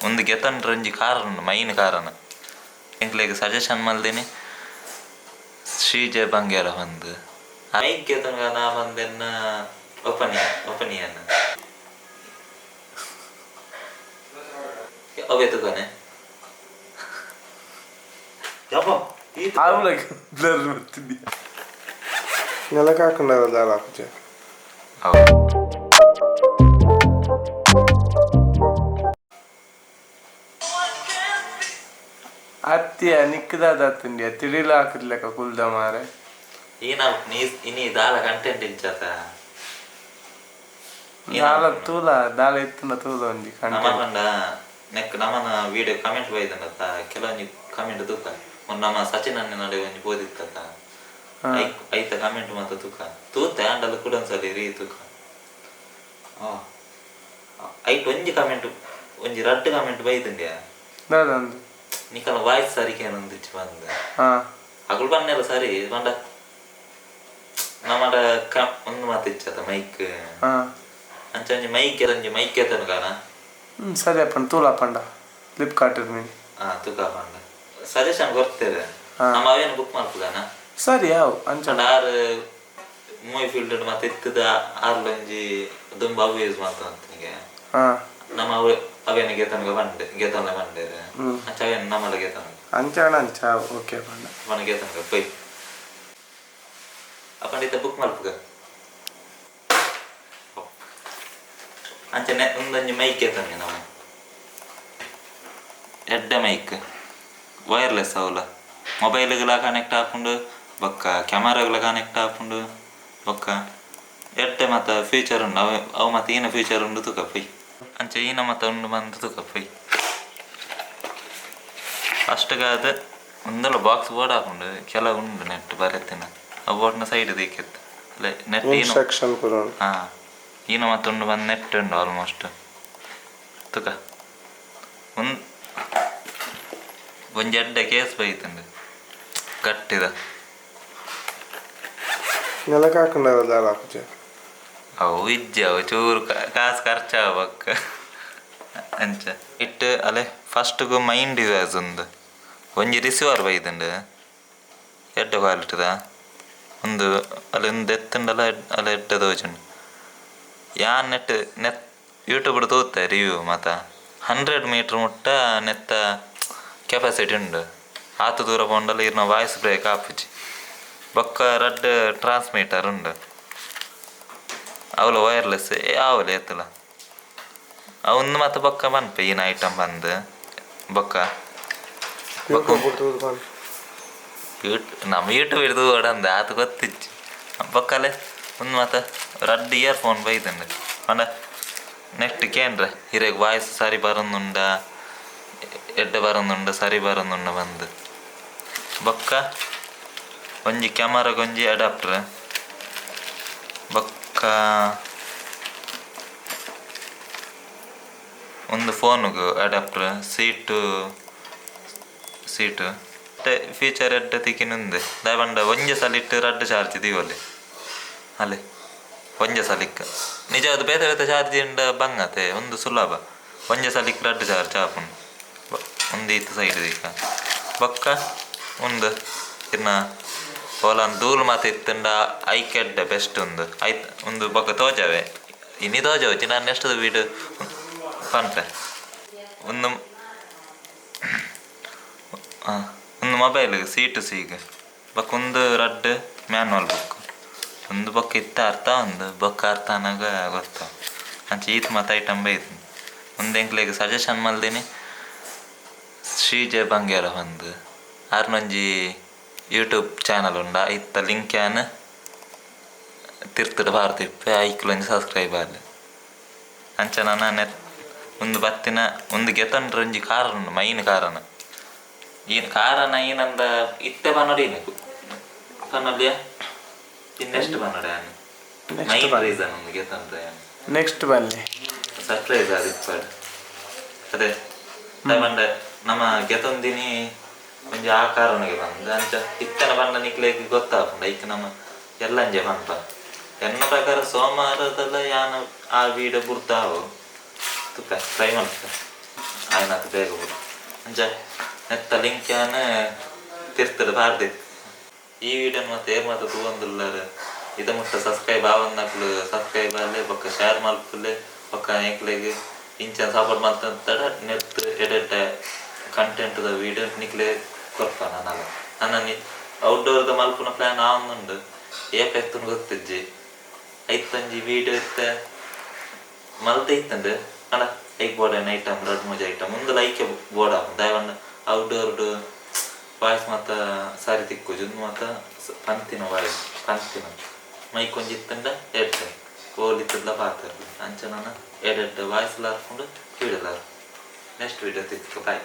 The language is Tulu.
ಒಂದು ಗೆತಂಡ್ರ ಒಂಜಿ ಕಾರಣ ಉಂಡು, ಮೈನ್ ಕಾರಣ. ಎಂಕ್ಲೆಗ್ ಸಜೆಷನ್ ಮಲ್ದಿನಿ ಶ್ರೀಜಯ ಬಂಗೇರ ಬಂದು ಮೈಕ್ ಗೆತಂಗ ನಾ ಬಂದೆನ್ನ ಒಪನಿಯನ್ ಒಪನಿಯನ್ ಅವೇ ತುಕನೆ ಯಪ್ಪ. ಆವ್ಲಕ್ ಬ್ಲರ್ ಬರ್ತಿದ್ದಿ. ನೆಲಕ್ಕೆ ಹಾಕೊಂಡಾರ ದಾಲ ಹಾಕುಜೆ. ಹೌದು. ಅತ್ತಿಯ ನಿಕ್ಕದಾದ ತಿಂಡಿಯ ತಿಡಿಲ ಹಾಕಿದ್ಲೆಕ್ಕ ಕುಲ್ದ ಮಾರೆ. ಈನ ನೀ ಇನಿ ದಾಲ ಕಂಟೆಂಟ್ ಇಜ್ಜಾತ. ದಾಲ ತೂಲ, ದಾಲ ಇತ್ತುಂಡ ತೂಲ ಒಂಜಿ ನಮ್ಮ ಕಂಟೆಂಟ್. ಪಂಡ ನೆಕ್ ನಮನ ವಿಡಿಯೋ ಕಮೆಂಟ್ ಬೈದನತ, ಕೆಲವೊಂಜಿ ಕಮೆಂಟ್ ತೂಕ. ಮೊನ್ನ ನಮ್ಮ ಸಚಿನ್ ಅಣ್ಣ ನಡೆ ಒಂಜಿ ಪೋದಿತ್ತತ, ಐತ ಕಮೆಂಟ್ ಮಾತ ತೂಕ. ತೂತೆ ಆಂಡಲ ಕೂಡ ಒಂದ್ಸಲಿ ರೀ ತೂಕ. ಐಟ್ ಒಂಜಿ ಕಮೆಂಟ್, ಒಂಜಿ ರಡ್ಡ್ ಕಮೆಂಟ್ ಬೈದುಂಡ್ಯಾ. ದಾದಂದು? ನಿಕಲ ವಾಯ್ಸ್ ಸರಿಕೆ ಒಂದಿಚ್ಚು ಬಂದ. ಅಗುಳು ಬನ್ನೆಲ್ಲ ಸರಿ ಪಂಡ ನಮ್ಮಡ ಕ ಒಂದು ಮಾತು ಇಚ್ಚತ ಮೈಕ್. ಅಂಚ ಒಂಜಿ ಮೈಕ್, ಒಂಜಿ ಮೈಕ್ ಎತ್ತನು ಕಾನ. ಸರಿ ಅಪ್ಪಂಡ, ತೂಲ ಪಂಡ ಫ್ಲಿಪ್ಕಾರ್ಟ್ ಮೀನಿ. ಹಾ, ತೂಕ ಪಂಡ ಸಜೆಷನ್ ಕೊಡ್ತೇವೆ. ನಮ್ಮ ಅವೇನು ಬುಕ್ ಮಲ್ಪುಗಾನ. ಸರಿ, ಯಾವು ಅಂಚ. ಅಂಡ ಆರ್ ಮೂವಿ ಫೀಲ್ಡ್ ಮತ್ತೆ ಇತ್ತದ, ಆರ್ಲ ಒಂಜಿ ದುಂಬ ಅವು ಯೂಸ್ ಮಾಡ್ತಂತ. ನಮ್ಮ ಅವು ಅವೇನು ಗೆತನ್ಗ ಬಂಡೆ ಗೆತನ್ಲ ಬಂಡೇರು. ಅಂಚ ಅವೇನು ನಮ್ಮಲ ಗೆತನ. ಅಂಚಾಣ ಅಂಚ, ಓಕೆ ಪಂಡ. ಪಣ ಗೆತನ್ಗ ಪೊಯ್ ಅಪ್ಪಂಡಿತ ಬುಕ್ ಮಲ್ಪುಗ. ಅಂಚನೆ ಒಂದೊಂಜಿ ಮೈಕ್ ಎತ್ತಂಗೆ ನಮ್ಮ ಎಡ್ಡೆ ಮೈಕ್, ವೈರ್ಲೆಸ್. ಅವಲ ಮೊಬೈಲ್ಗಳ ಕನೆಕ್ಟ್ ಆಪುಂಡು, ಬೊಕ್ಕ ಕ್ಯಾಮರಾಗಳ ಕನೆಕ್ಟ್ ಆಪುಂಡು. ಬೊಕ್ಕ ಎಡ್ಡೆ ಮಾತ ಫೀಚರ್ ಉಂಡು. ಅವು ಅವು ಮತ್ತೆ ಈನ ಫೀಚರ್ ಉಂಡು ತುಕ ಪೊಯ್. ಅಂಚ ಈನ ಮತ ಉಂಡು ಬಂದು ತುಕ ಪೊಯ್. ಅಷ್ಟಗಾದ ಒಂದಲ್ಲ ಬಾಕ್ಸ್ ಬೋರ್ಡ್ ಆಪುಂಡು. ಕೆಲವು ಉಂಡು ನೆಟ್ ಬರೆತಿನ, ಅವು ಬೋರ್ಡ್ನ ಸೈಡ್ ದಿಕ್ಕಿತ್ತು ಅಲ್ಲ ನೆಟ್ ಈನ. ಇನ್ಸ್ಟ್ರಕ್ಷನ್ ಪೂರ ಉಂಡು. ಹಾ, ಈನ ಮತ್ತೊಂದು ಬಂದು ನೆಟ್ ಉಂಡು ಆಲ್ಮೋಸ್ಟ್ ತುಕ. ಒಂದು ಒಂಜಿ ಎಡ್ಡೆ ಕೇಸ್ ಬೈತುಂಡು ಗಟ್ಟಿದ. ನೆಲಕ್ಕೆ ಹಾಕೊಂಡಾರ ದಾಲ ಹಾಕುಜೆ. ಅವು ಇಜ್ಜಿ, ಅವು ಚೂರು ಕಾಸು ಖರ್ಚಾವ ಬೊಕ್ಕ. ಅಂಚ ಇಟ್ಟು ಅಲೆ ಫಸ್ಟ್ಗು ಮೈನ್ ಡಿವೈಸ್ ಉಂದು. ಒಂಜಿ ರಿಸೀವರ್ ಬೈದುಂಡು, ಎಡ್ಡೆ ಕ್ವಾಲಿಟಿದ ಒಂದು. ಅಲ್ಲಿ ಒಂದು ಎತ್ತುಂಡಲ ಅಲ್ಲ, ಎಡ್ಡೆ ತೋಜುಂಡು. ಯಾನ್ ನೆಟ್ ನೆಟ್ ಯೂಟ್ಯೂಬ್ ತೂತೆ ರಿವ್ಯೂ ಮಾತ, 100 ಮೀಟ್ರ್ ಮುಟ್ಟ ನೆತ್ತ ಕೆಪಾಸಿಟಿ ಉಂಡು. ಆತ ದೂರ ಪೋಂಡಲ ಇರ್ನ ವಾಯ್ಸ್ ಬ್ರೇಕ್ ಆಪುಜಿ. ಬೊಕ್ಕ ರಡ್ಡ್ ಟ್ರಾನ್ಸ್ಮೀಟರ್ ಉಂಡು, ಅವಲ ವೈರ್ಲೆಸ್ ಯಾವಲ ಎತ್ತಲ. ಅವನ್ನು ಮತ್ತೆ ಬೊಕ್ಕ ಪನ್ಪೆ ಈನ ಐಟಮ್ ಬಂದು ಬೊಕ್ಕ. ಯೂಟ್ಯೂಬ್ ತೂದು ಪಂಡ. ನಮ್ಮ ಯೂಟ್ಯೂಬ್ ಹಿಡಿದು ಓಡಂದು ಆತ ಗೊತ್ತಿಜ್ಜಿ. ಬೊಕ್ಕಲೆ ಒಂದು ಮಾತ ರಡ್ಡ್ ಇಯರ್ ಫೋನ್ ಬೈದುಂಡು. ಪಂಡ ನೆಕ್ಸ್ಟ್ ಕೇಂದ್ರ ಹಿರೇಗ್ ವಾಯ್ಸ್ ಸರಿ ಬರೊಂದುಂಡ, ಎಡ್ಡೆ ಬರೊಂದುಂಡ, ಸರಿ ಬರೊಂದುಂಡ ಬಂದು. ಬೊಕ್ಕ ಒಂಜಿ ಕ್ಯಾಮರಾಗ ಒಂಜಿ ಅಡಾಪ್ಟರ್. ಬೊಕ್ಕ ಒಂದು ಫೋನ್ಗೆ ಅಡಾಪ್ಟರ್, ಸೀಟು ಸೀಟು ಮತ್ತೆ ಫೀಚರ್ ಎಡ್ಡೆ ತಿಕ್ಕಿನುಂದೆ. ದಾಯೆ ಪಂಡ ಒಂಜಿ ಸಲಿಟ್ ರಡ್ಡ್ ಚಾರ್ಜ್ ದೀವೊಲಿ ಅಲೆ ಒಂಜೆ ಸಲಿಕ್. ನಿಜ ಅದು ಬೇತೆ ಬೇತೆ ಚಾರ್ಜ್ ಇಂಡ ಬಂಗತೆ, ಒಂದು ಸುಲಭ, ಒಂಜೆ ಸಲಿಕ್ ರಡ್ಡ್ ಚಾರ್ಜ್ ಆಪುಂಡು. ಒಂದು ಇತ್ತು ಸೈಡ್ ದೀಕ. ಬೊಕ್ಕ ಉಂದು ಇರ್ನ ಓಲನ್ ಧೂಳು ಮಾತ ಇತ್ತುಂಡ ಐಕ್ ಎಡ್ಡೆ ಬೆಸ್ಟ್ ಉಂದು. ಐತ್ ಉಂದು ಬೊಕ್ಕ ತೋಜವೆ, ಇನಿ ತೋಜವಚ್ಚಿ, ನಾನು ನೆಕ್ಸ್ಟ್ ವೀಡಿಯೋ ಪನ್ಪೆ. ಒಂದು ಒಂದು ಮೊಬೈಲ್ ಸೀಟು ಸೀಗ್. ಬೊಕ್ಕ ಒಂದು ರಡ್ಡ್ ಮ್ಯಾನ್ವಲ್ ಬುಕ್. ಒಂದು ಬೊಕ್ಕ ಇತ್ತ ಅರ್ಥ, ಒಂದು ಬೊಕ್ಕ ಅರ್ಥ ಅನ್ನಾಗ ಗೊತ್ತ. ಅಂಚ ಈತ್ ಮಾತ ಐಟಮ್ ಬೈದು. ಒಂದು ಎಂಕ್ಲೆಗ್ ಸಜೆಷನ್ ಮಲ್ದಿನಿ ಶ್ರೀಜಯ ಬಂಗೇರ ಒಂದು, ಆರ್ನೊಂಜಿ ಯೂಟ್ಯೂಬ್ ಚಾನಲ್ ಉಂಡ. ಇತ್ತ ಲಿಂಕ್ ಯಾನ್ ತಿರ್ತುಡು ಪಾಡ್ದಿಪ್ಪೆ, ಐಕ್ಲ ಒಂಜಿ ಸಬ್ಸ್ಕ್ರೈಬ್ ಆಲೆ. ಅಂಚ ನನ ನೆಟ್ ಒಂದು ಬತ್ತಿನ ಒಂದು ಗೆತೊಂಡ್ರ ಒಂಜಿ ಕಾರಣ ಉಂಡು, ಮೈನ್ ಕಾರಣ. ಈ ಕಾರಣ ಏನಂದ ಇತ್ತೆ ಪನೊಡು, ಇನಕು ಪನೊಲಿಯ, ಇನ್ನೆಷ್ಟು ಪನೊಡು ಯಾನ್. ಮೈನ್ ರೀಸನ್ ಒಂದು ಗೆತೊಂಡ್ರೆ ಯಾನ್. ನೆಕ್ಸ್ಟ್ ಬನ್ನಿ. ಸರ್ಪ್ರೈಸ್ ಅದು ಇಪ್ಪಡ್. ಅದೇ ಪಂಡ ನಮ್ಮ ಗೆತೊಂದಿನಿ ಒಂಜಿ ಆ ಕಾರಣಕ್ಕೆ ಬಂದ. ಅಂಚ ಇತ್ತನ ಪಂಡ ನಿಕ್ಲೆಗ್ ಗೊತ್ತಾಪುಂಡು. ಐಕ್ ನಮ್ಮ ಎಲ್ಲಂಜೆ ಪನ್ಪ. ಎನ್ನ ಪ್ರಕಾರ ಸೋಮವಾರದಲ್ಲ ಯಾನ್ ಆ ವೀಡಿಯೋ ಬುಡ್ದಾವು ತುಕ ಟ್ರೈ ಮಾಡ್ತ. ಆಯ್ನಾತ್ ಬೇಗ ಬೋಡು. ಅಂಚ ನೆತ್ತ ಲಿಂಕ್ ಯಾನ್ ತಿರ್ತುಡು ಪಾಡ್ದೆ. ಈ ವಿಡಿಯೋನ್ ಮಾತ ಏರ್ ಮಾತ ತೂವೊಂದುಲ್ಲೆರ್, ಇದ ಮುಟ್ಟ ಸಬ್ಸ್ಕ್ರೈಬ್ ಆವಂದಿನಕುಲು ಸಬ್ಸ್ಕ್ರೈಬ್ ಆಲೆ, ಬೊಕ್ಕ ಶೇರ್ ಮಲ್ಪುಲೆ, ಬೊಕ್ಕ ಎಂಕ್ಲೆಗ್ ಇಂಚ ಸಪೋರ್ಟ್ ಮಲ್ತಂತಡ ನೆರ್ತ್ ಎಡೆಡ್ಡೆ ಕಂಟೆಂಟ್ ದ ವಿಡಿಯೋ ನಿಕ್ಲೆ ಕೊರ್ಪ ನನಲ. ನನ ಔಟ್ಡೋರ್ ದ ಮಲ್ಪುನ ಪ್ಲಾನ್ ಆವೊಂದುಂಡು, ಏಪ ಎತ್ತುಂಡು ಗೊತ್ತಿಜ್ಜಿ. ಐತೊಂಜಿ ವಿಡಿಯೋ ಇತ್ತೆ ಮಲ್ತೆ ಇತ್ತುಂಡು, ಆಂಡ ಐಕ್ ಬೋಡಾಯಿನ ಐಟಮ್ ರಡ್ಡ್ ಮೂಜಿ ಐಟಮ್ ಉಂದುಲ ಐಕೆ ಬೋಡಾಪುಂಡು. ದಾಯೆ ಪಂಡ ಔಟ್ಡೋರ್ ವಾಯ್ಸ್ ಮಾತ ಸರಿ ತಿಕ್ಕುಜಿ, ಉಂದು ಮಾತ ಪಂತಿನ ವಾಯ್ಸ್ ಪಂತಿನ ಮೈಕ್ ಒಂಜಿ ಇತ್ತುಂಡ ಎಡ್ಡೆ ಓಲ್ ಇತ್ತುಂಡ ಪಾತೆರ್ಲೆ. ಅಂಚ ನನ ಎಡ್ಡೆ ವಾಯ್ಸ್ ಲ ಆಪುಂಡು, ವಿಡಿಯೋಲ. ನೆಕ್ಸ್ಟ್ ವಿಡಿಯೋ ತಿಕ್ಕ, ಬಾಯ್.